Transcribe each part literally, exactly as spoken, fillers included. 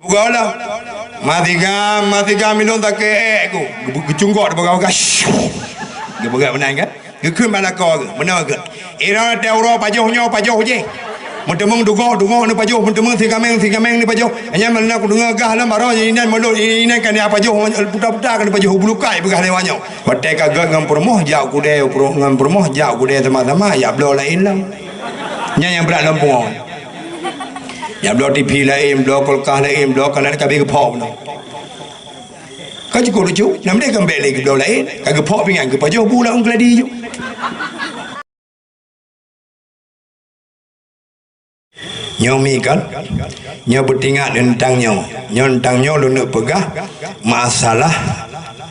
Geulah. Masiga, masiga milon sakét ku. Geucunggok di bagaih-bagaih. Geupeugah meunan kan? Geukheun bak lakoe geuh, meunoe geuh. Ira tée uroe pajoh nyoe pajoh jih. Meuteumeung dugok, dugok neupajoh, meuteumeung sigaméng, sigaméng neupajoh. Nyan meunan kudeungoe gah lom baroe inan mulot inan ka neupajoh puta-puta ka neupajoh bulukai peugah lé awak nyoe. Watée ka gét ngon peurumoh jak u keudè, ngon peurumoh jak u keudè sama-sama jak bloe laén lom. Nyan nyang brat lom pungo. Jak bloe TV laén, bloe kulkas laén, bloe kanan kabeh geuphok bunoe. Ka cukup lucu, nam deh ka bèk lé geubloe laén, ka geuphok pingan geupajoh bu lam keuladi ju. Nyoe mi kan, nyoe beutingat teuntang nyoe. Nyoe teuntang nyoe lôn neuk peugah masalah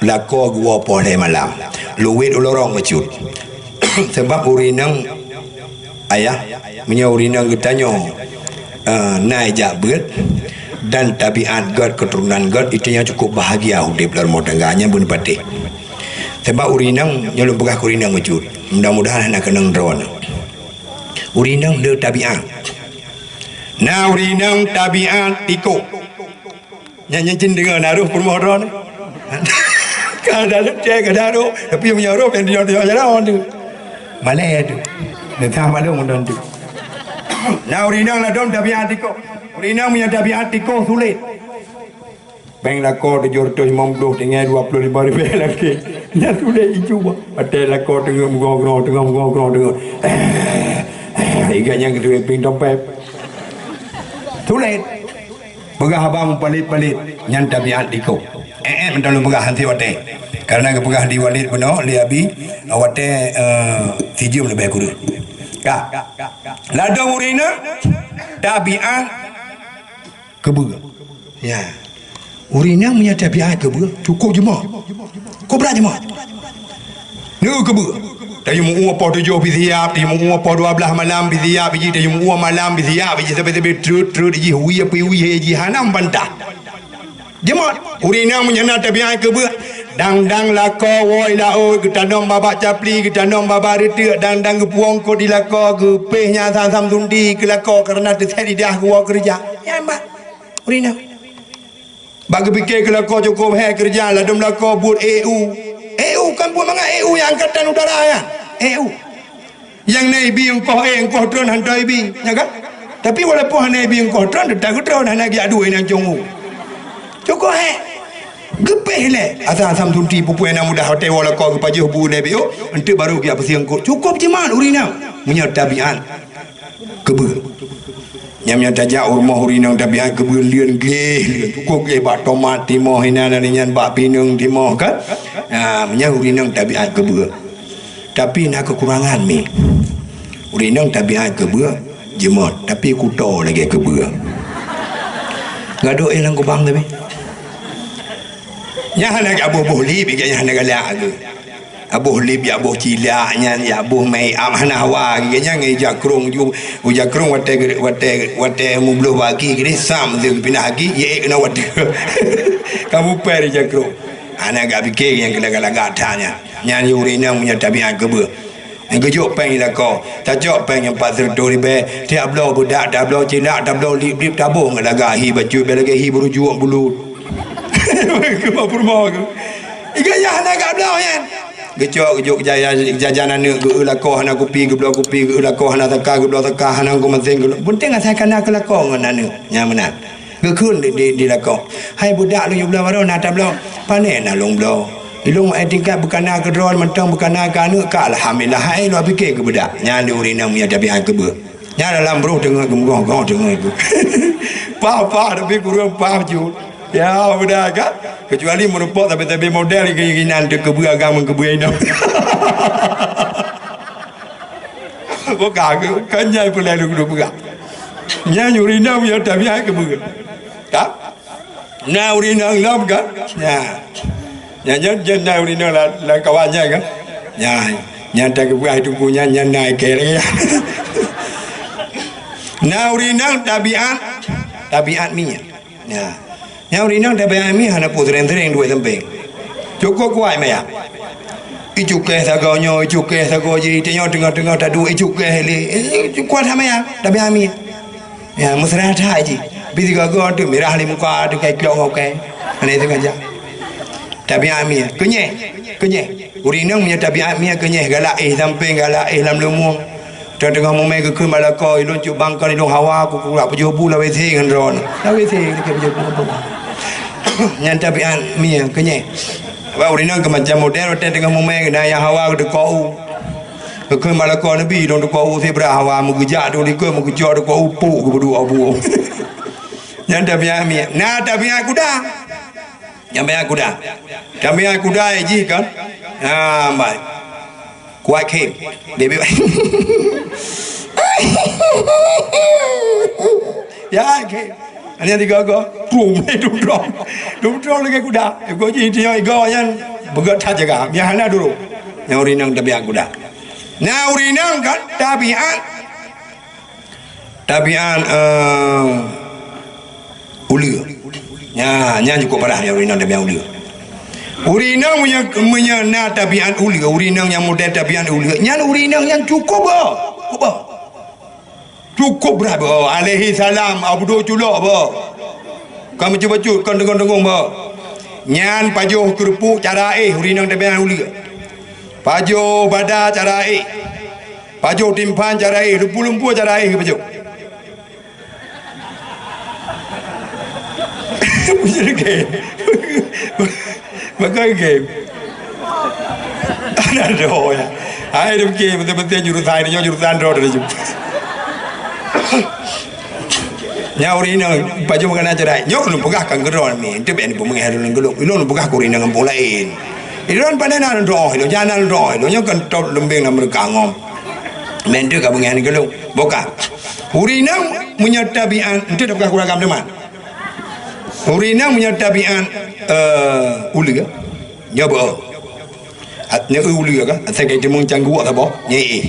lakoe geuwoe poh lhèe malam. Luwet ulôn rong bacut. Sabab ureueng inong Ayah, meunyoe ureueng inong geutanyoe, eh, na ijak beuet dan tabiat gét, keuturonan gét, itu nyang cukup bahagia udeb lam rumoh tangga, nyan beuneupatéh. Sabab ureueng inong, nyoe lôn peugah keu ureueng inong bacut, mudah-mudahan hana keunong droeneuh. Ureueng inong le tabiat. Na ureueng inong tabiat tikôh. Nyan, nyan cit deungoe na rôh peurumoh droeneuh. Ka ada leucé, ka ada rôh, tapi meunyoe rôh nyang tujoh-tujoh jaroe tu. Malèe tu. Dah malum udon tu. Na ureueng inong ladôm tabiat tikôh. Ureueng inong meunyoe tabiat tikôh sulet. Péng lakoe tujoh reutôh limong ploh, tinggai dua ploh lima ribèe lagèe. Nyan sulet iju bah. Watèe lakoe teungoh meugoe-goe, teungoh meugoe-goe, teungoh. Iga nyan keu sulet péng dompet. Sulet. Peugah haba meupalet-palet, nyan tabiat tikôh. Eh, eh, mantong lôn peugah hanté watèe. Karena geupeugah di Walid bunoe lé Abi, watèe, eh, sijeuem leubeh kureueng. Ka. Ladôm ureueng inong, tabiat keubeue. Ya. Ureueng inong meunyo tabiat keubeue, cukup jeumot. Kobra jeumot. Neu keubeue. Tayue meu-ue poh tujoh pih siap, tayue meu-ue poh dua blaih malam pih siap, iji tayue meu-ue malam pih siap, iji sabe-sabe treut-treut, iji wie pih wie, iji hana meubantah. Jeumot, ureueng inong meunyo na tabiat keubeue, dang-dang lakoe woe laôt, geutanom babah capli, geutanom babah reuteuk, dang-dang geupuwoe eungkôt di lakoe, geupéh nyan sam-sam sunti keu lakoe kareuna teusét lidah geuwoe keureuja. Nyan bah, ureueng inong. Bak geupike keu lakoe cukôp hék keureuja ladôm lakoe buet E U. E U kan buet mangat E U nyang Angkatan Udara nyan. E U. Nyang na ibi eungkoh ék, eungkoh treun hantom ibi, nyan kan? Tapi walaupun hana ibi eungkoh treun, teutap geutreun hana geujak duek nyang cungu. Cukôp hék. Geupéh lé. Asai-asai sunti pupue na mudah watèe woe lakoe geupajoh bu lé biôh, eunteuk barô geujak peusieng eungkôt. Cukôp jimat ureueng inong. Meunyoe tabiat keubeue. Nyang, nyang tajak u rumoh ureueng inong tabiat keubeue leuen gleh, leuen cukôp gleh bak tomat timoh inan nyan bak pineung timoh kan. Ha, nyan ureueng inong tabiat keubeue. Tapi na keukurangan mi. Ureueng inong tabiat keubeue jeumot, tapi kuto lagèe keubeue. Gadôh éh lam kubang tapi. Nyan hana gaboh-boh lé, bigé nyan hana galak geuh. Aboh lip, ya aboh cilak nyan, ya aboh make up hana hawa. Geuh nyan ngon ija krông ju, ija krông watèe, watèe, watèe meubloh bagi geuh sam tu pinah lagi, ye keunoe watèe. Kamu per ija krông. Hana gak pike nyang keu lagak-lagak that nyan. Nyan ureueng inong meunyo tabiat keubeue. Nyang geujok péng lakoe, tacok péng nyang pat sireutoh ribèe, tiap bloe beudak, tabloe cilak, tabloe lip-lip, taboh ngon lagak hi bacut, bèk lagèe hi beurujuek bulut. Keu bak peurumoh keu. Iga yah hana gak bloe nyan. Geucok, geujok jajan, jajan aneuk, geu-eu lakoe hana kupi, geubloe kupi, geu-eu lakoe hana saka, geubloe saka hana kumaseng, geu-, peunteng asai ka na keu lakoe ngon aneuk. Nyan meunan. Geukheun di, di, di lakoe. Hai budak lôn yue bloe baroe na tabloe. Pane na lôn bloe. Ilôn meu'en tingkat beukana keu droe mantong beukana keu aneuk ka alhamdulillah hai lôn pike keu budak. Nyan di ureueng inong meunyo tabiat keubeue. Nyan dalam broh teungoh geumeugoh-goh teungoh itu. Pah-pah tapi kureueng pah bacut. Ya budak kan? Kecuali meurumpok tapi-tapi model keu inan teu keubeue agam ngon keubeue inong. Bukan, kan nyai pulai dulu peugah. Nyai nyuri inong meunyo tabiat keubeue. Ka? Na ureueng inong lom kan? Nya. Nya, nya, nya na ureueng inong la, la kawan nya kan? Nya, nya ta geupeugah teungku nya, nya na ikei lagèe. Na ureueng inong tabiat, tabiat mi. Nya. Nya ureueng inong tabiat mi hana peue sering-sering duek sampéng. Cukôp kuat maya. Icukéh sagoe nyoe, icukéh sagoe jih, tanyoe teungoh-teungoh taduek icukéh lé. Eh, kuat that maya, tabiat mi. Ya, meusra that jih. Tapi sigoe-goe tu mirah lé muka, tu kai klok ngon kai. Hana sengaja. Tabiat mie, keunyeh, keunyeh. Ureueng inong meunyoe tabiat mie keunyeh, galak éh sampéng, galak éh lam leumo. Teungoh mumè geukheun bak lakoe, ilôn cut bangkon, ilôn hawa, ku, ku, kurak peujoh bu lam W C ngon droeneuh. Lam W C, geukheun peujoh bu. Nyan tabiat mie keunyeh. Bak ureueng inong keu macam model, watèe teungoh mumè, na nyang hawa geudeuko u. Geukheun bak lakoe neubi, ilôn deuko u sibra hawa, meugeujak tu likot, meugeucok deuko u puk, geupeuduek u bu. Nyan tabiat mie. Na tabiat kuda. Nyan tabiat kuda. Tabiat kuda jih kan. Ha, bai. Kuat khem. Dia bi-, ya, khem. Hanya tiga go. Pum, dudrong. Dudrong lagi kuda. Igo jih dia igo nyan beugöt that jaga. Nyan hana dulu. Nyan ureueng inong tabiat kuda. Nah, ureueng inong kan tabiat Tabiat, eh, uleue. Nya, nyan cukôp parah nyan ureueng inong tabiat uleue. Ureueng inong meunyo, meunyo na tabiat uleue, ureueng inong nyang model tabiat uleue, nyan ureueng inong nyang cukôp ba. Ba. Cukôp brat ba. Alaihi salam, Abdul culok ba. Ka meucut-meucut, kon deungon-deungon ba. Nyan pajoh keureupuk cara éh ureueng inong tabiat uleue. Pajoh bada cara éh. Pajoh timphan cara éh, lumpu-lumpu cara éh pajoh. Bukan game. Bukan game. Ada doh ya. Hai, dia fikir betul-betul jurusan ini, jurusan droe dari jumpa. Nyan ureueng inong pajoh makanan cerai. Nyoe ulôn peugah kan keudroe mi, enteuk bèk neupeumeu'ah lôn geulong. Ulôn peugah keu ureueng inong gampông laén. Ilôn pandai na lôn doa, ilôn jana lôn doa, ilôn nyoe kan top leumbeng lam meureuka ngom. Meuenteuk ka beungian geulong. Boka. Ureueng inong meunyoe tabiat, enteuk peugah keu ureueng agam teuma. Ureueng inong meunyoe tabiat, eh, uleue. Nyoe beu. At nyoe uleue ka, asai ka iteumong cangguek saboh, nyoe éh.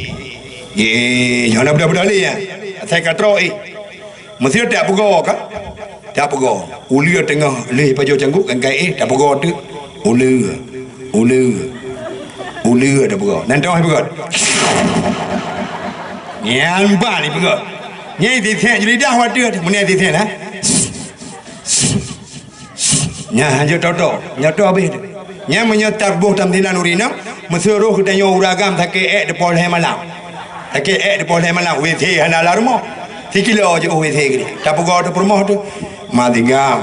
Nyoe éh, nyoe na beudôh-beudôh lé nyan. Asai ka troe éh. Meuseu tapeugoe ka? Tapeugoe. Uleue teungoh lheueh pajoh cangguek kan ka éh, tapeugoe teuk. Uleue. Uleue. Uleue tapeugoe. Nan teungoh ipeugot. Nyan ban ipeugot. Nyan ititèe jeulidah watèe, meunyoe ititèe na. Nyan hanjeuet toto, nyoe to habéh teuh. Nyan meunyoe taboh tamsilan ureueng inong, meuseu roh geutanyoe ureueng agam sakét ék teupoh lhèe malam. Sakét ék teupoh lhèe malam, W C hana lam rumoh. Sikilo jiôh W C keudéh. Tapeugoe teuh peurumoh teuh. Mak tinggai.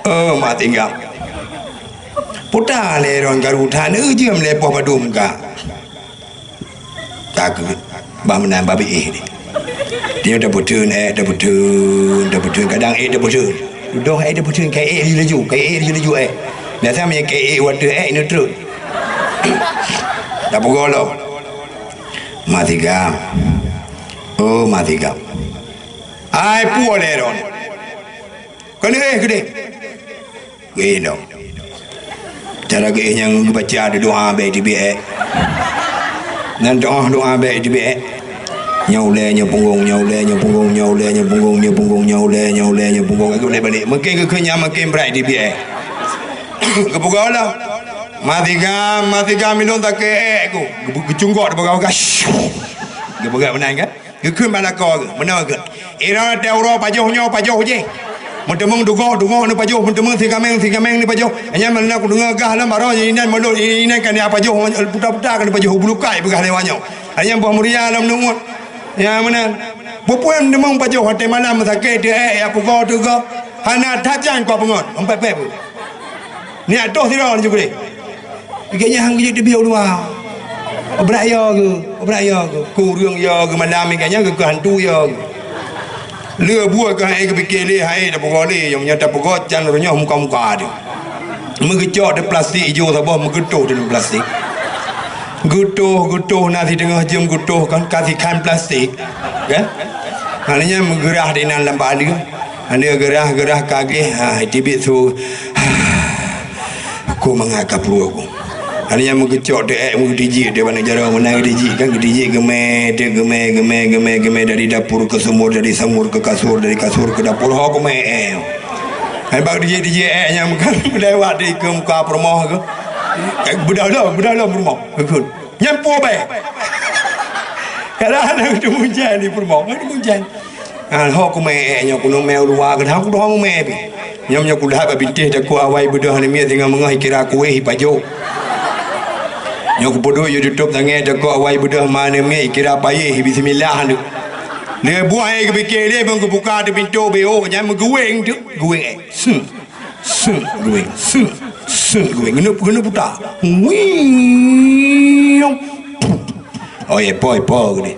Oh, mak tinggai. Puta lé rôn karu that, eu jeuem lé poh padum ka. Ka keuh, bah meunan bah biéh deh. Dia tapeutheun, ék tapeutheun, tapeutheun, kadang ék tapeutheun. Dudoh ék tapeutheun, ka ék laju, ka ék laju, laju ék. Biasa meunyo ka ék watèe ék neutreun. Tapeugoe lom. Mak tinggai. Oh, mak tinggai. Ai puwoe lé rôn. Keuneuk éh keudéh. Geuéh lom. Cara geuéh nyang geubaca di doa bèk teubiet ék. Nyan doa, doa bèk teubiet ék. Nyoe ulèe, nyoe punggong, nyoe ulèe, nyoe punggong, nyoe ulèe, nyoe punggong, nyoe punggong, nyoe ulèe, nyoe ulèe, nyoe punggong. Geuéh balek. Mungken geukheun nyan mungken brat teubiet ék. Geupeugah lom. Masiga, masiga milôn sakét ék ku. Geu-, geucunggok di bagah-bagah. Geupeugah meunan kan? Geukheun bak lakoe geuh, meunoe geuh. Ira teuh uroe pajoh nyoe pajoh jéh. Meuteumeung dugoe, dugoe neupajoh, meuteumeung sigaméng, sigaméng neupajoh. Nyan meunan kudeungoe gah lom baroe inan mulot, inan ka neupajoh, puta-puta ka neupajoh, bulukai peugah lé awak nyoe. Nyan boh muria lom neunguet. Nyan meunan. Peue-peue meuteumeung pajoh watèe malam meusakét teuh ék, ya pugoe teuh goe. Hana that jan kupeungon, empat pèh pun. Nyak toh sidroe laju keudeh. Gobnyan han geujeuet teubiet u luwa. Brat yo geuh, brat yo geuh. Keu ureueng yo geuh malam nyan geuh keu hantu yo geuh. Le buet keu hai geupike lé, hai tapeugoe lé, nyang nyan tapeugoe can roh nyoe muka-muka teuh. Meugeucok teuh plastik ijo saboh, meugeutoh teuh plastik. Geutoh, geutoh na siteungoh jeuem geutoh kan, ka sikhan plastik. Kan? Hana nyan meugeurah di nan lam bak leueh. Hana geurah-geurah ka gèh, ha, teubiet su. Ku mangat ka pruet ku. Hana nyan meugeucok teuh ék, meugeutijik teuh bak jaroe meunan geutijik kan, geutijik geumè teuh, geumè, geumè, geumè, geumè dari dapur ke sumur, dari sumur ke kasur, dari kasur ke dapur, ho geumè ék. Hai bak geutijik-tijik ék nyan kan meulewat di keu muka peurumoh geuh. Ék beudôh lom, beudôh lom peurumoh. Geukheun. Nyan puwoe bèe. Kadang-kadang teumeujan di peurumoh, teumeujan. Ah, ho kumè ék nyoe, kuneuk mè u luwa, keudah kudoh mumè pih. Nyoe, nyoe kudahab bak bintéh takot awai beudôh aneuk miet singoh meungoh ikira kuéh ipajôh. Nyoe kupeuduek yue tutôb tangè takot awai beudôh ma aneuk miet ikira payéh, bismillah deuh. Lheuh buah ék geupike lé, bang geubuka ateueh pintô B O, nyan meugeuwéng teuk, geuwéng ék. Seung. Seung, geuwéng, seung, seung, geuwéng. Keuneuk, keuneuk puta. Wieng. Oh, ya, po, po, geude.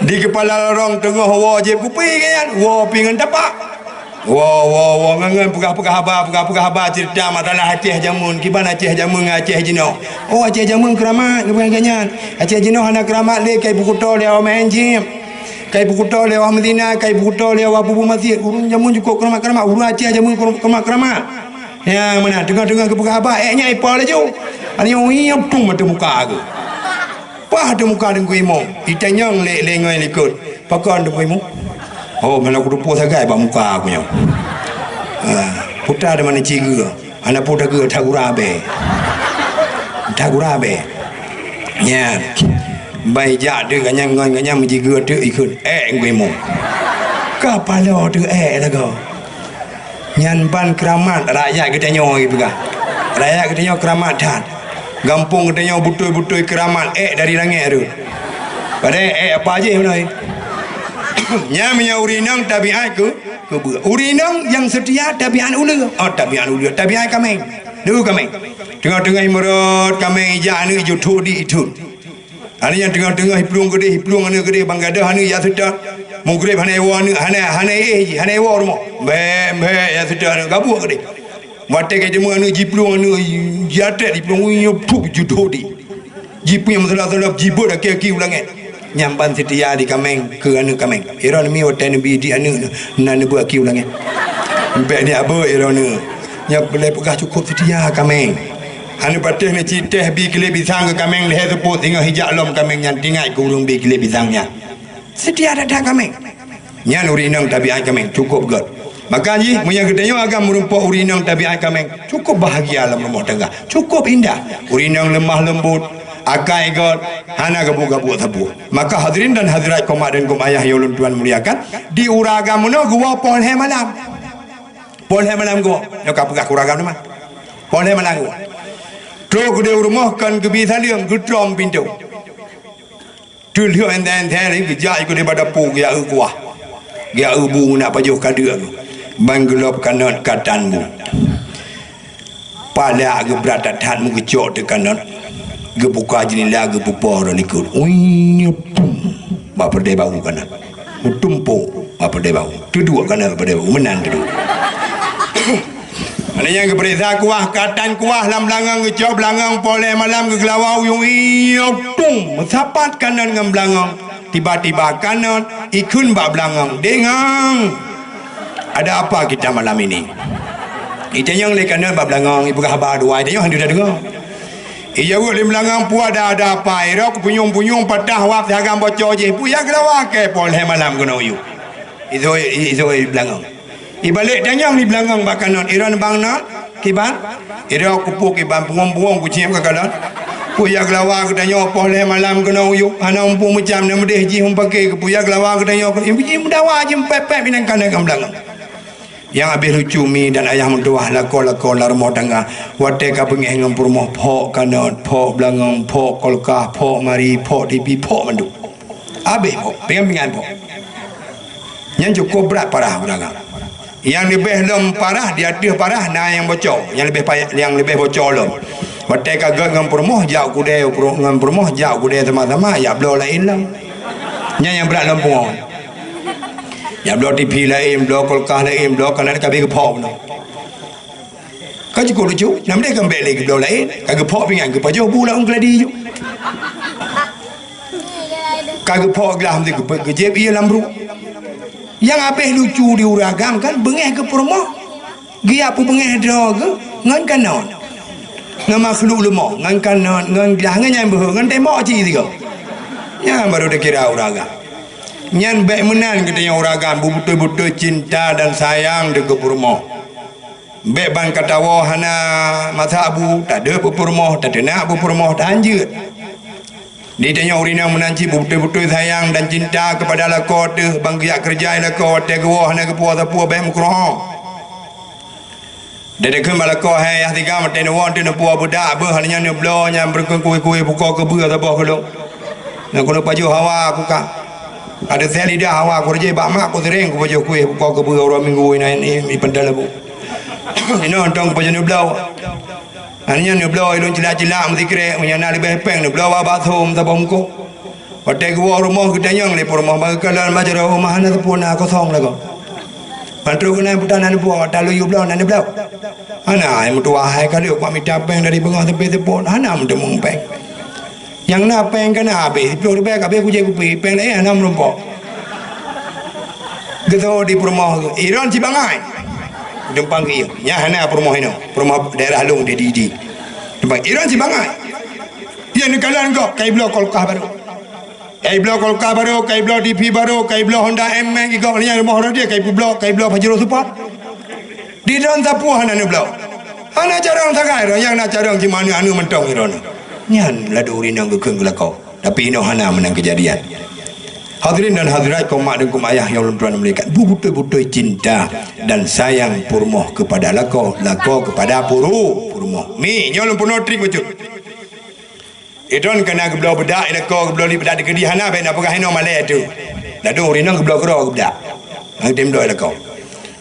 Di keupala lorong teungoh woe jieb kupi, kan? Woe pi ngon tapak. Woe, woe, woe, ngon, ngon peugah-peugah haba, peugah-peugah haba ceurita masalah Aceh jameun. Kiban Aceh jameun ngon Aceh jinoe. Oh, Aceh jameun keuramat, geupeugah nyan. Aceh jinoe hana keuramat lé, ka ipeukuto lé awak meu'en jieb. Ka ipeukuto lé awak meuzina, ka ipeukuto lé awak bubu masiet. Ureueng jameun cukôp keuramat-keuramat, ureueng Aceh jameun keuramat-keuramat. Nyan meunan, teungoh-teungoh geupeugah haba, ék nyan ipo laju. Aneuk nyoe, tung ateueh muka geuh. Paih ateueh muka Teungku Imum, itanyong lé, lé ngon likot. Pakon Teungku Imum? Oh, meunan kuteupeue sagai bak muka geuh nyoe. Ah, puta di mana ciga. Hana peue tagura, tagura abée. Tagura abée. Nyan. Bai jak teuk gobnyan ngon gobnyan meujiga teuk ikheun. Ék Teungku Imum. Ka paloe teuk ék lagoe. Nyan ban keuramat rakyat geutanyoe jipeugah. Rakyat geutanyoe keuramat that. Gampông geutanyoe beutôi-beutôi keuramat ék dari langét rot. Padahai ék apa jih meunoe? Nyan meunyoe ureueng inong tabiat keu Keubeue. Ureueng inong nyang seutia tabiat uleue. Oh, tabiat uleue, tabiat kaméng. Deuh kaméng. Teungoh-teungoh meurot kaméng ijak aneuk jithok di ithon. Aneuk nyang teungoh-teungoh iplueng keudeh, iplueng aneuk keudeh, ban gadôh aneuk jak seutôt. Mugreb hana iwoe aneuk, hana, hana éh jih, hana iwoe rumoh. Mbék, mbék jak seutôt aneuk, gabuek keudeh. Watèe ka jiteumé aneuk jiplueng, aneuk jiatrek, jiplueng, wih, nyoe phup jithok di. Jipunyueng meusalab-salab, jibeuet aki-aki u langét. Nyan ban seutia di kaméng keu aneuk kaméng. Droeneuh mi watèe neubi di aneuk na neubeuet aki u langét. Bèk ni abeuet droeneuh. Nyan lé peugah cukôp seutia kaméng. Aneuk patéh neucit teh bi kilé pisang keu kaméng lhèe seupôt singoh ijak lom kaméng nyan tingat keu ureueng bi kilé pisang nyan. Seutia that-that kaméng. Nyan ureueng inong tabiat kaméng, cukôp gèt. Maka jih, meunyoe geutanyoe agam meurumpok ureueng inong tabiat kaméng, cukôp bahagia lam rumoh tangga, cukôp indah. Ureueng inong leumah leumbot, akai gèt, hana gabuek-gabuek sapeue. Maka hadirin dan hadirat, koma dan kum ayah nyang ulôn tuan muliakan, di ureueng agam meunoe geuwoe poh lhèe malam. Poh lhèe malam geuwoe, nyoe ka peugah keu ureueng agam teuma. Poh lhèe malam geuwoe. Trôk keudeh u rumoh kon geubi saleuem, geutrom pintoe. Teulheueh enteng-enteng lé geujak ikoh di bak dapu, geujak eu kuah. Geujak eu bu nak pajoh kadeuk. Ban geulop kanot katan bu. Palak geubrat that-that meugeucok teuk kanot. Geubuka jeundela geupeupo rot likot. Uinyup pum. Bak peureudèe bahu kanot. Meutumpôk bak peureudèe bahu. Teuduek kanot bak peureudèe bahu. Meunan teuduek. Aneuk nyan geupeuriksa kuah, katan kuah lam beulangong, geucok beulangong, poh lhèe malam geugeulawa u yueng, iyop tung, meusapat kanot ngon beulangong. Tiba-tiba kanot ikheun bak beulangong, "Dek Ngong, ada apa kita malam ini?" Itanyong lé kanot bak beulangong, ipeugah haba dua, itanyong hana tadeungoe. Ijaweueb lé beulangong, "Peue ada, ada apa?" Irok punyueng-punyueng patah wab, si agam bocor jih. "Peue nyang geulawa kèe poh lhèe malam keunoe u yueng?" Izoe, izoe beulangong. Ibalek tanyong di beulangong bak kanot, "Droeneuh bang not, kiban?" Droeneuh kupok kiban, pungong-pungong kucieb ka kalon. "Peue nyang geulawa geutanyoe poh lhèe malam keunoe u yueng, hana muphom meucam, na meudeh jih meupaké keu peue nyang geulawa geutanyoe keunoe." Ibu jih meudawa jih, meupeupép inan kanot ngon beulangong. Nyang habéh lucu mi dan ayah meutuwah lakoe-lakoe lam rumoh tangga. Watèe ka beungèh ngon peurumoh, phok kanot, phok beulangong, phok kulkas, phok mari, phok tipi, phok mandum. Habéh phok, pingan-pingan phok. Nyan cukôp brat parah ureueng agam. Nyang leubeh lom parah, di ateueh parah na nyang bocor, nyang leubeh payah, nyang leubeh bocor lom. Watèe ka gèt ngon peurumoh, jak u keudè, ngon peurumoh jak u keudè sama-sama, jak bloe laén lom. Nyan nyang brat lom pungo. Jak bloe tipi laén, bloe kulkas laén, bloe kanot ka habéh geuphok bunoe. Ka cukôp lucu, na meudeh ka bèk lé geubloe laén, ka geuphok pingan, geupajoh bu lam keuladi ju. Ka geuphok glah, meusti geupe-, geujieb ié lam bruek. Nyang habéh lucu di ureueng agam kan, beungèh keu peurumoh. Geujak peubeungèh droe geuh ngon kanot. Ngon makhluk leumo, ngon kanot, ngon glah, ngon nyang beuhe, ngon tembok cit sigoe. Nyan baru takira ureueng agam. Nyan bèk meunan geutanyoe ureueng agam, beubeutôi-beutôi cinta dan sayang keu peurumoh. Bèk ban ka tawoe hana masak bu, tadeup bak peurumoh, tateunak bak peurumoh, tahanjeuet. Di tanyoe ureueng inong meunan cit beutôi-beutôi sayang dan cinta keupada lakoe teuh, ban geujak keureuja i lakoe watèe geuwoe hana geupuwoe sapeue bèk meukeureuhong. Dada kheun bak lakoe, "Hai, yah tiga maté neuwoe teuh neupuwoe beudak beuh, hana nyan neubloe nyan beureukeuen kueh-kueh buko keubeue saboh keu lôn. Nyan keuneuk pajoh hawa kuka. Adak seh lidah hawa kureuja bak mak ku sering kupajoh kueh buko keubeue uroe minggu inan i, i pantai labu. Inoe tong kupajoh neubloe." Hana nyan neubloe ilôn cilak-cilak meusikrek, meunyan na leubeh pèng neubloe bak bakso meusaboh mungkot. Watèe geuwoe rumoh geutanyong lé peurumoh bak geukalon bak jaroe rumoh hana sapeue na kosong lagoe. Ban trok keunan puta na neubloe, talu yue bloe na neubloe. Hana, hai meutuwah hai ka lheueh kuat mita pèng dari beungoh sampai seupôt, hana meuteumèe pèng. Nyang na pèng ka na habéh, siplôh ribèe ka habéh kujép kupi, pèng laén hana meurumpok. Geutho di peurumoh, "Iron sibangai." Dumpang geuh, "Nyan hana peurumoh inoe, peurumoh daerah lôn di, di, di." Dumpang, "Iron sibangai." "Iya neukalon gob, kai bloe kulkas barô. Kai bloe kulkas barô, kai bloe T V barô, kai bloe Honda M Max, gob nyan rumoh rodi, kai peubloe, kai bloe Pajero Sport." Di droen sapeue hana neubloe. Hana carông sagai droen, nyang na carông cuma aneuk-aneuk mantong droen. Nyan ladôm ureueng inong geukheun keu lakoe. Tapi inoe hana meunan keujadian. Hadirin dan hadirat, kaum mak dan kaum ayah nyang lôn tuan muliakan, beutôi-beutôi cinta dan sayang peurumoh keupada lakoe, lakoe keupada puru-, peurumoh. Mi, nyoe lôn peurunoe trik bacut. Idon kana geubloe beudak, i lakoe geubloe lip beudak dikeudi hana, bèk na peugah inoe malèe teuh. Ladôm ureueng inong geubloe keudroe beudak. Ngon tem bloe i lakoe.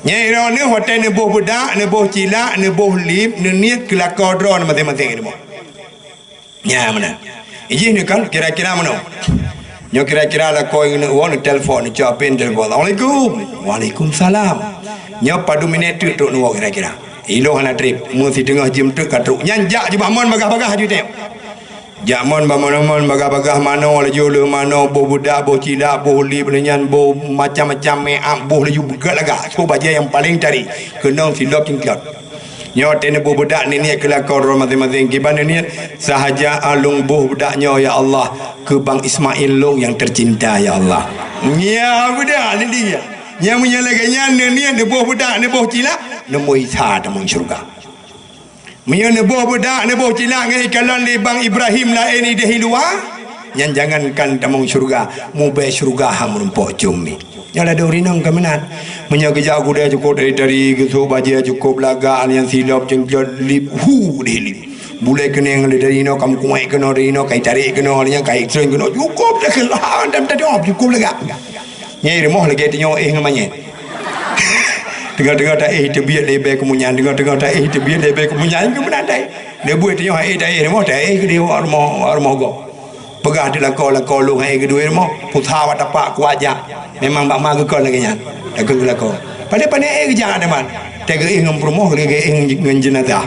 Nyan droeneuh watèe neuboh beudak, neuboh cilak, neuboh lip, neuniet keu lakoe droeneuh maséng-maséng i rumoh. Nyan meunan. Ijih neukalon kira-kira meunoe. Nyoe kira-kira lakoe neuwoe neutelepon, neucok pin telepon. "Assalamualaikum." "Waalaikumsalam." Nyoe padum minèt teuk trok neuwoe kira-kira. Ilôn hana trép, meusiteungoh jeuem teuk ka trok. Nyan jak jibak mon bagah-bagah aju teuh. Jak mon bak mon-mon bagah-bagah manoe laju lheueh manoe, boh beudak, boh cilak, boh lip, lheueh nyan boh macam-macam make up, boh laju beugat lagak. Soe bajèe nyang paleng tari, keunong silop cingklot. Nyoe watèe neuboh beudak neuniet keu lakoe droe maséng-maséng. Kiban neuniet, "Sahaja lôn boh beudak nyoe, ya Allah, keu Bang Ismail lôn nyang tercinta, ya Allah." Nyan beudak neuniet. Nyan meunyoe lagèe nyan neuniet neuboh beudak, neuboh cilak, neumui sa tamong syeuruga. Meunyoe neuboh beudak, neuboh cilak ngon ikalon lé Bang Ibrahim laén idéh i luwa, nyan jangankan tamong syeuruga, mubèe syeuruga han meurumpok com mi. Nyoe ladôm ureueng inong ka meunan. Meunyoe geujak u keudè cukôp tari-tari, geusok bajèe cukôp lagak, nyan silop cingklot lip, hu deh lip. Bulèe keunèng lé dari inoe, ka meukuék keunoe dari inoe, ka itarek keunoe, nyan ka itreun keunoe, cukôp dah keulah, dan tadong, cukôp lagak. Nyan i rumoh lagèe tanyoe éh ngon manyét. Teungoh-teungoh taéh teubiet lé bèe keumunyan, teungoh-teungoh taéh teubiet lé bèe keumunyan, keu meunan taéh. Lé buet tanyoe éh taéh rumoh, taéh keudéh bak rumoh, bak rumoh gob. Peugah di lakoe, "Lakoe lôn han éh keudua rumoh, pulsa bak tapak kuat jak." Memang bak ma geukon lagèe nyan. Takheun keu lakoe. Padahai pane éh geujak teuma. Teuka éh ngon peurumoh, lagèe éh ngon jeunazah.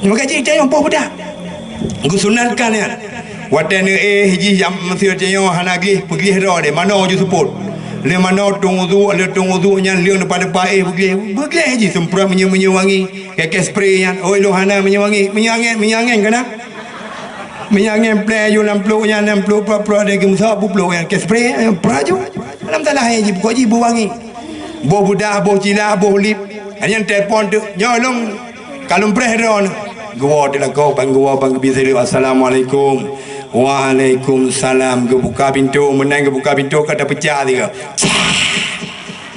Maka jih tanyoe boh beudak. Geusunatkan nyan. Watèe neuéh jih nyang meusé tanyoe hana gleh, peugleh droe deh, manoe ju seupôt. Lheueh manoe tueng uduk, lheueh tueng uduk nyan leueng depan-depan éh peugleh. Peugleh jih seumprot minyeuk-minyeuk wangi. Keu-keu spray nyan. Oi, lôn hana minyeuk wangi. Minyeuk angèn, minyeuk angèn ka na. Minyeuk angèn plè ju lam pluek nyan, lam pluek prot-prot deh geumeusok, beuplok nyan. Keu-keu spray, eh, prot ju. Lam salah jih, pokok jih beuwangi. Boh beudak, boh cilak, boh lip. Nyan telepon teuk. Nyoe lôn Ka lôn preh droeneuh. Geuwoe di lakoe, ban geuwoe, ban geubi saleuem, "Assalamualaikum." "Waalaikumsalam." Geubuka pintoe, meunan geubuka pintoe ka tapeucah sigoe.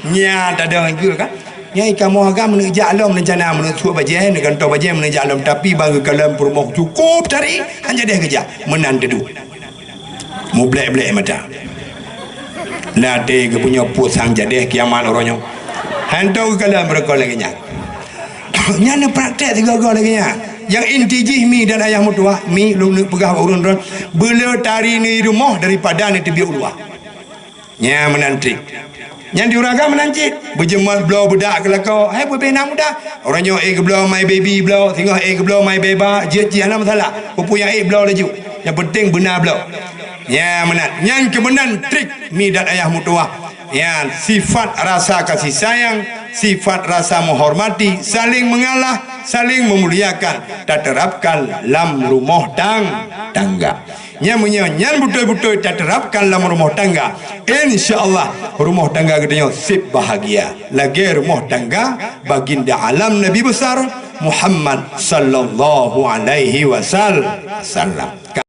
Nyan tadong geue kan? Nyan i kamoe agam meuneuk jak lom rencana, meuneuk suet bajèe, meuneuk gantoe bajèe, meuneuk jak lom. Tapi ban geukalon peurumoh cukôp tari, han jadeh geujak. Meunan teuduek. Mublek-blek mata. Lam até geupunyok peue sang jadeh kiamat uroe nyoe. Hantom geukalon beureukoh lagèe nyan. Nyan neupraktek sigoe-goe lagèe nyan. Nyang inti jih mi dan ayah meutuwah, mi lôn neuk peugah bak ureueng droen, beu le tari neuh i rumoh daripada neuteubiet u luwa. Nyan meunan trik. Nyan di ureueng agam meunan cit. Beujeumot bloe beudak keu lakoe. Hai, peue bèe na mudah. Uroe nyoe éh geubloe My Baby bloe, singoh éh geubloe My Beba, jeuet jih hana masalah. Peue-peue nyang éh bloe laju. Nyang peunteng beuna bloe. Nyan meunan. Nyan keuh meunan trik mi dan ayah meutuwah. Nyan sifat rasa kasih sayang, sifat rasa menghormati, saling mengalah, saling memuliakan, taterapkan lam rumoh tang-, tangga. Nyan meunyoe nyan beutôi-beutôi taterapkan lam rumoh tangga, insya Allah rumoh tangga geutanyoe sép bahagia lagèe rumoh tangga Baginda Alam Nabi Besar Muhammad sallallahu alaihi wasallam. Ka